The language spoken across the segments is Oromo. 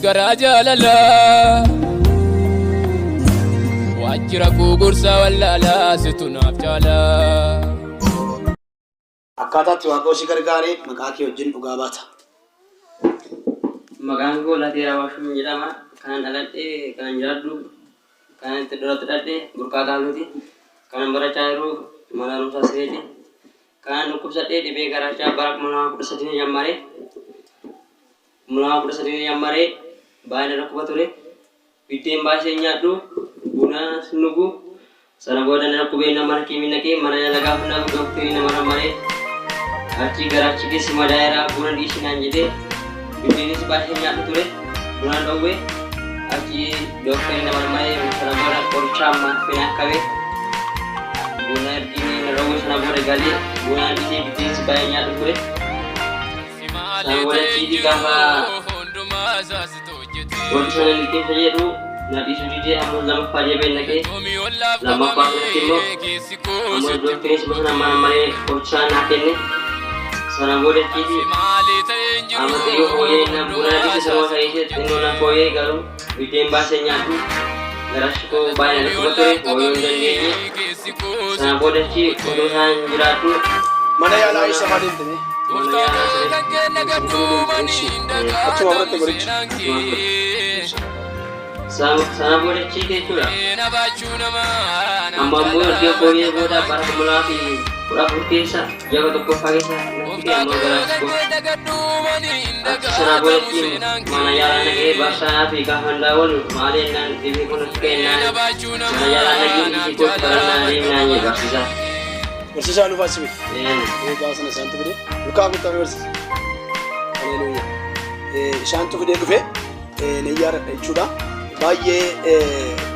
Garaa jaalalaa. Waajjira koo gorsaa wallaalaa situ naaf caalaa. Akkaataatti Waaqayyo si gargaare maqaa kee wajjin dhugaa baata. Maqaan koo Lateeraa Waashuun jedhama. Kanan dhaladhe, kanan jiraadhu, kanan itti duratti dhaladhe Burqaa Qaalluuti. Kanan barachaa jiru mana barumsaa Sireeti. Kanan dhukkubsadhe dhibee garaachaa bara 2013 jammare. 2013 jammare baay'ee na dhukkuba ture. Biddeen baay'isee hin nyaadhu, bunas hin dhugu. Sana booda na dhukkubee nama hakiimii naqee mana yaala gaafa naqu dookterii nama rammaree achi garaachi keessi madaa'eera buna dhiisi naan jedhee biddeenis baay'isee hin nyaadhu ture buna dhowwe achi dookterii nama rammaree sana booda qorichaa ammaa finaa qabe buna ergini na dhowwe sana booda galee buna dhiisee biddeenis baay'ee nyaadhu ture. Si Sana malee booda ta'e achiiti jiru gaafa hundumaa isaa situ hojjete. wanti sana liqeessa jedhu na dhiisuu didee ammas lammaffaa deebi'ee naqee Galatoomi ollaaf lammaffaa sanatti immoo qabamee keessi koo ammas sitti dookteris guuggate. bosona mana maree qorichaa naa kenne sana booda Si achiiti malee ta'e jiru amma xiyyoo fooyyee na buna hundumaa dhiise isaa sanuma situ ta'ee xinnoo na hojjete. fooyyee garuu biddeen baasee nyaadhu garaachi koo baay'ee na Galatoomi dhukkuba ture ollaaf fooyyuu hin dandeenye qabamee keessi koo sana sitti booda achi otoo guuggate. isaan jiraadhu Mana yaalaa xinnoo eessa na faa deemte mee? mana Gooftaa yaalaa koo siree kan kee nagadhu mani hin Achuma dagatamu biratti qoricha. seenaan kee. Sana booda achi jechuudha. Seenaa baachuu namaa naaf Amma immoo erga caalaa fooyyee booda qaba bara 2014 keessa ji'a tokkoffaa keessa natti ka'e Gooftaa ammoo koo garaachi kan koo. kee dagadhu mani hin Achi sana booda dagatamu achi seenaan mana yaalaa naqee kee. barsaanaa fi gaafa daawwannu maali jennaan dhibee kun natti ka'e Seenaa jennaan baachuu mana yaalaa namaa naqee naaf dhiisii kootu caalaa kadhannaa deemnaan jedhe qaba. barsiisaa. Barsiisaa dhufaa si fide. Een. Egaa sana isaantu fide. Dukaa guutaa barsiisa. Haleluuyaa. Isaantu fidee dhufe nan yaadadha jechuudha. Baay'ee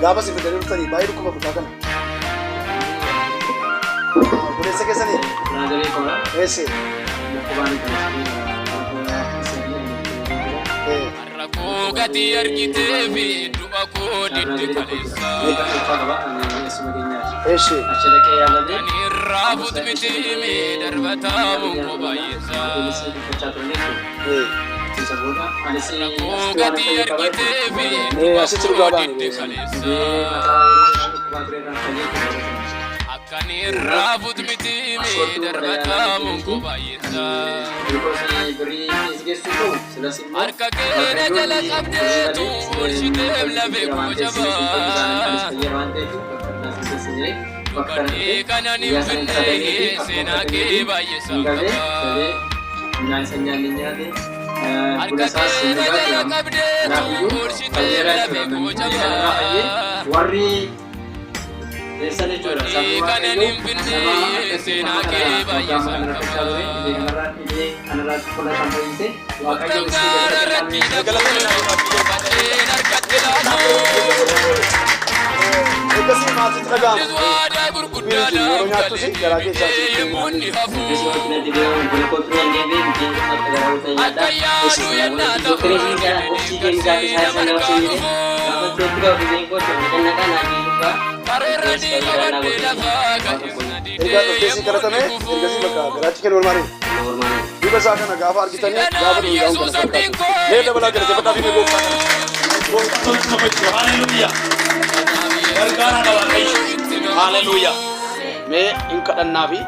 gaafa si fidanii dhuftanii baay'ee dhukkuba mucaa kana. Obboleessa keessanii? Naagaree koora. Eesse? Dhukkubaan Har'a koo gatii argitee fi du'a koo didde kaleessa. Eesse? Achi dhaqee yaalamee Kan irraa miti mee darbataamuun koo baay'eessa. Har'a koo gatii argitee fi Mee du'a asitti koo dhugaa ba'anii didde beekan. kaleessa. Akkan irraa miti mee darbataamuun koo baay'eessa. Harka kee na jala qabdeetu oolchiteef lafee koo jabaa. Dubartii kanan hin finne seenaa kee baay'eessaan qaba. Harka kee na jala qabdeetu oolchiteef lafee koo jabaa. Warri eessan jechuudha. Dubartii Sabni kanan Waaqayyoo hin finne nama akkasii seenaa nama kee kana waggaa baay'eessaan kana rakkachaa ture qaba. dhibee kanarraa dhibee kanarraa qola kan fayyise Waaqayyo Gooftaan isii gaara galata rakkina Galatoomi. koo baddeen harkatti laafu. Eegasii maatiitti dhaga'ama. Innis waadaa Dubbiin jiru yeroo gurguddaadhaaf nyaattus galee garaa keessaa deebitee sitti yemmuu inni hafu. Akka yaadu yennaa ta'u didee nama harkaa dhufu. Karoorra ni qabadhee lafaa ka'e na Ergaa didee dhuftee si yemmuu kadhatame inni ergasii bakka kufu. garaachi kennu olmaanii. Bifa isaa kana gaafa argitanii gaafa Kanaaf dhuunfaan kana Yesuus abdiin fakkaatu. koo Mee dabalaa itti galateeffadhaa fi mee naafu. gooftaa kana. Gooftaa. Haleluuyaa. Kanaaf Gargaaraadha Yesuus abdiin Waaqayyo. koo itti naafu. Haleluuyaa. Mee hin kadhannaa fi